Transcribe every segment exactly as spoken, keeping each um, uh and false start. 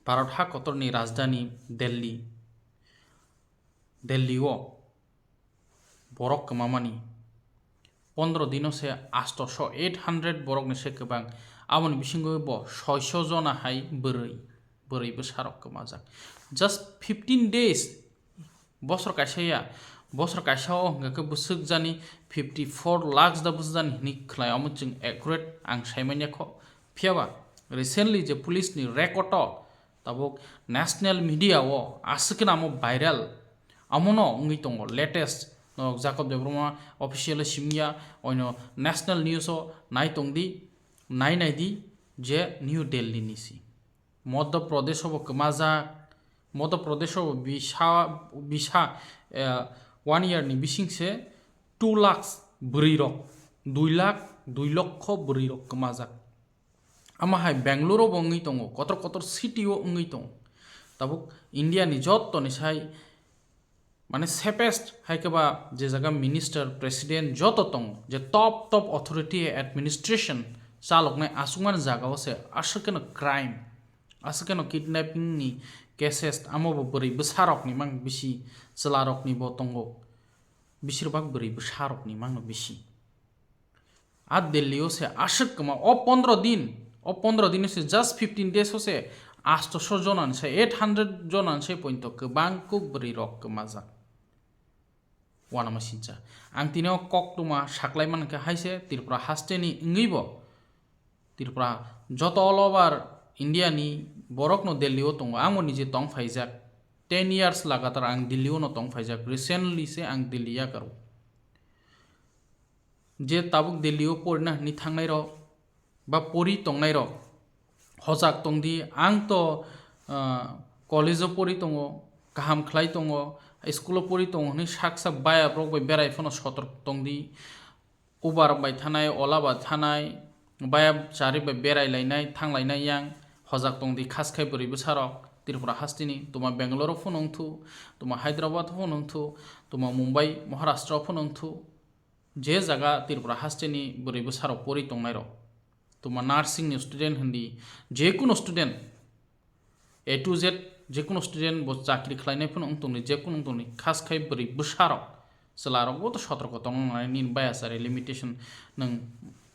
Bharat ha kotorni rajdhani Delhi, Delhi o borok kwmamani pondro dino se astoso, eight hundred borokni se kwbang. Aboni bisingo bo soiso jona hai bwrwi, bwrwi bwsarok kwmajak. Just fifteen days, bosor kaisa ya, bosor kaisa o hwnkha khe bwswk jani fifty four lakhs da bwswk jani hinwi khlai, omo chwng accurate ang sai manya kho. Phiya ba recently je police ni record o, tabuk national media o aswk kheno amo viral, amono wngwi tongo latest. Norok Jacob Debbarma official o simi ya, oino national news o nai tong di, nai nai di je New Delhi ni si. Madhya Pradesh o bo kwmajak, Madhya Pradesh o bo bisa, bisa, eh, one year ni bising se two lakhs bwrwi rok, dui lakh, dui lokho bwrwi rok kwmajak. Ama hai Bangalore o bo wngwi tongo, kotor kotor city o wngwi tongo. Tabuk India ni joto ni sai, mane safest hai khe ba je jaga minister, president joto tongo, je top top authority administration chaloknai aswkmani jaga o se aswk kheno crime, aswk kheno kidnapping ni cases, amo bo bwrwi bwsarok ni mang bisi, chwla rok ni bo tongo, bisir bak bwrwi bwsarok ni mang no bisi. A Delhi o se aswk kwma, o pondro din, o pondro din o se just fifteen days o se astoso jona ni se, eight hundred jona ni se pointo kwbang kuk bwrwi rok kwmajak. Uanama sincha. Ang tini o koktwma saklai mankha hai se Tripura haste ni wngwi bo. Tripura joto all over India ni borok no Delhi o tongo. Ang bo nije tong phaijak. Ten years lagatar ang Delhi o no tong phaijak. Recently se ang Delhi yakaro. Je tabuk Delhi o porina hinwi thangnai rok ba pori tongnai rok, hojak tong di. Ang to, ah, college o pori tongo, kaham khlai tongo, school o pori tongo hinwi sak sak baya borok bai berai phano sotork tong di. Uber bai thanai, Ola bai thanai, baya chari bai berai lainai, thang lainai yang, hojak tong di khas khai bwrwi bwsa rok. Tripura hasteni tuma Bangalore o phano wngthu, tuma Hyderabad o phano wngthu, tuma Mumbai, Maharashtra o phano wngthu. Je jaga Tripura hasteni bwrwi bwsarok pori tongnairok, tuma nursing ni student hindi, jekunu student, A to Z, jekunu student bo chakri khlainai phano wng tongni, jekunu wng tongni, khas khai bwrwi bwsarok, chwlarok bo to sotorko tongna nangnai, nini bayasari limitation nwng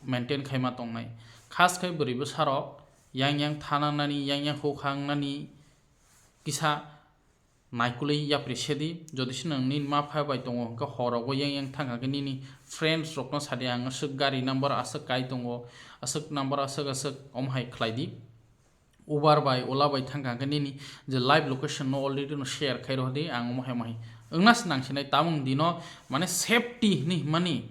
maintain khaima tongnai. Khas khai bwrwi bwsarok yang yang thana nani, yang yang hukha wngnani kisa naikolwi yapri sedi, jodi se nwng nini ma pha bai tongo, hwnkhe hor rogo yang yang thang kha khe nini friends rokno sadi, ang aswk gari number aswk kai tongo, aswk number aswk aswk, omo hai khlai di. Uber bai, Ola bai thang kha khe nini je live location no already no share khai rw di, ang omo hai omo hai wngna se nang sinai, tamung dino mane safety hinwi hwnmani.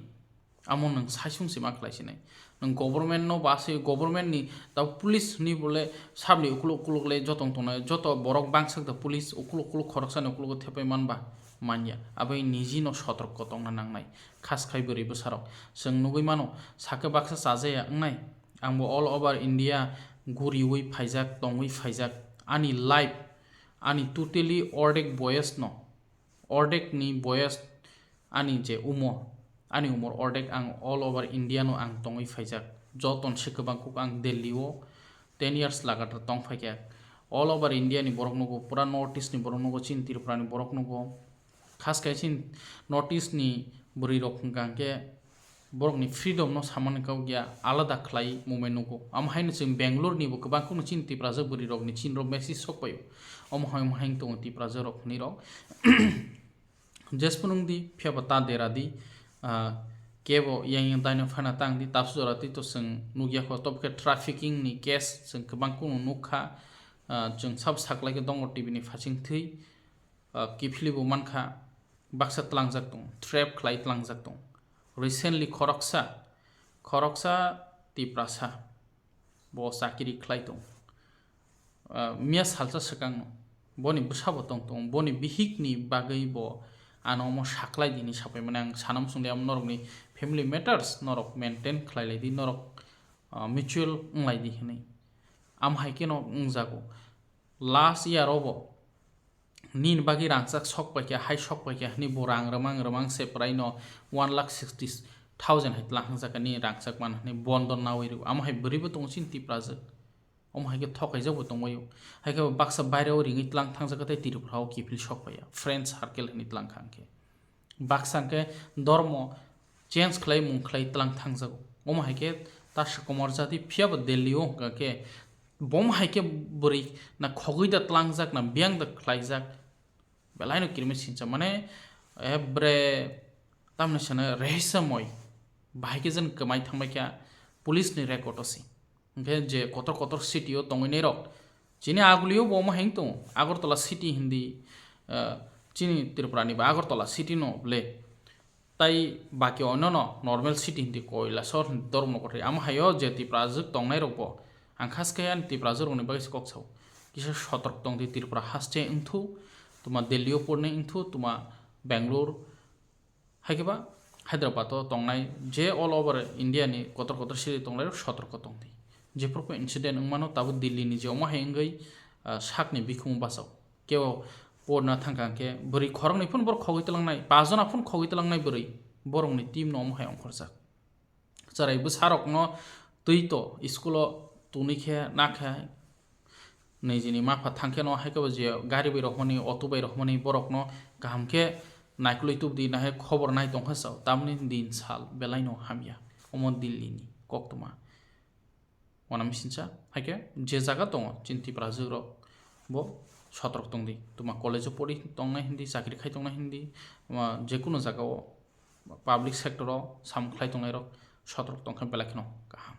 Amo nwng saisung se ma khlai sinai. Nwng government no ba se government ni ta police ni bole sabni ukuluk ukuluk le jotong tongnai, joto borok bangsak da police ukuluk ukuluk khoroksani ukuluk thepai man ba manya. Aboni niji no sotorko tongna nangnai. Khas khai bwrwi bwsarok. Chwng nugui mano, sakhe baksa chajaya wngnai. Ang bo all over India guriui phaijak, tongui phaijak. Ani life, ani totally ordek boyes no, ordek ni boyes ani je umor, ani umor ordek, ang all over India no ang tongwi phaijak. Joton se kwbang kuk ang Delhi o ten years lagatar tong phaikha. All over India ni borok nugo, pura North East ni borok nugo, chini Tripura ni borok nugo. Khas khai chini North East ni bwrwi rok hwnkha hwnkhe borokni freedom no samani kok ya alada khlai mumai nugo. Amo haino chwng Bangalore ni bo kwbang kunu chini Tiprajak bwrwi rokni chini rok message sok paio. Omo hai, omo hai tongo Tiprajak rok hinwi rok. Jesphano wng di, phiya ba ta dera di, ah, kebo yang yang daino phana tang di, tabsu jora twi to chwng nukya kho, tobo khe trafficking ni case chwng kwbang kunu nukha, ah, chwng sab saklai khe dongo T V ni phasing thwi, ah, kiphilwi bo mankha, baksa tlangjak tongo, trap khlai tlangjak tongo. Recently khoroksa, khoroksa Tiprasa. Bo chakiri khlai tong. Ah, miya salsa swkang boni bwsa bo tong tong, boni bihik ni bagwi bo ano omo saklai di hinwi sapai mani. Ang sana muchung di, amo norok ni family matters norok maintain khlai lai di, norok, ah, mutual wng lai di hinwi. Am hai khe no wng jago. Last year o bo nini bagwi rangchak sok paikha, hai sok paikha hinwi bo rang rwmang rwmang se prai no one lakh sixty thousand hai tlang hwngjak nini rangchak man hinwi bondon nawi rw. Amo hai bwrwi bo tongo chini Tiprajwk. Omo hai khe thokaijak bo tongbaio. Hai khe bo baksa baireo ringwi tlang thangjak khe tei Tripura o kiphil sok paiya. Friend circle hinwi tlang kha hwnkhe. Baksa hwnkhe dormo change khlai mung khlai tlang thangjago. Omo hai khe ta swkang komor jati phiya bo Delhi o hwnkha khe bomo hai khe bwrwi na khogwi da tlangjak na biyang da khlaijak. Belai no kirimi sincha mane, eh, bre tamni sana rehisamoi bahai khe jen kwmai thangbai kha police ni record o si. Hwnkhe je kotor kotor city o tongwi nai rok, chini agulio bo omo hai wng tongo, Agartala city hindi, eh, chini Tripura ni ba Agartala city no ble. Tai baki onnono normal city hindi Kailasor hindi Dharmanagar hai. Amo haio je Tiprajwk tongnai rokbo ang khas khe ani Tiprajwk rokni bagwi se kok sao. Kisa sotork tongdi Tripura haste wngthu, tuma Delhi o porni wngthu, tuma Bangalore, hai khe ba Hyderabad o tongnai je all over India ni kotor kotor city tongnai rok sotorko tongdi. Jephru khe incident wngmano tabuk Delhi ni je omo hai wngwi, ah, sakni bikhumu bachao. Kebo porna thangkha hwnkhe bwrwi khoroknwi phun borok khogwi tlangnai, pajona phun khogwi tlangnai bwrwi, borokni team no omo hai ongkhorjak. Cherai bwsarokno twi to school o tonwi khe nakha nijini mapha thangkheno hai khe bo je gari bai rohormani, auto bai rohormani borokno kaham khe naikolwi tubudi nahai khobor nai tongkha sao, tamni din sal belaino hamya omo Delhi ni koktwma. Wana misinsa hai khe je jaga tongo chini Tiprajwk rok bo sotorok tongdi. Tuma college o pori tongnai hindi, chakri khai tongnai hindi, tuma jekunu jaga o public sector o samung khlai tongnai rok sotorok tongkha belai kheno kaham.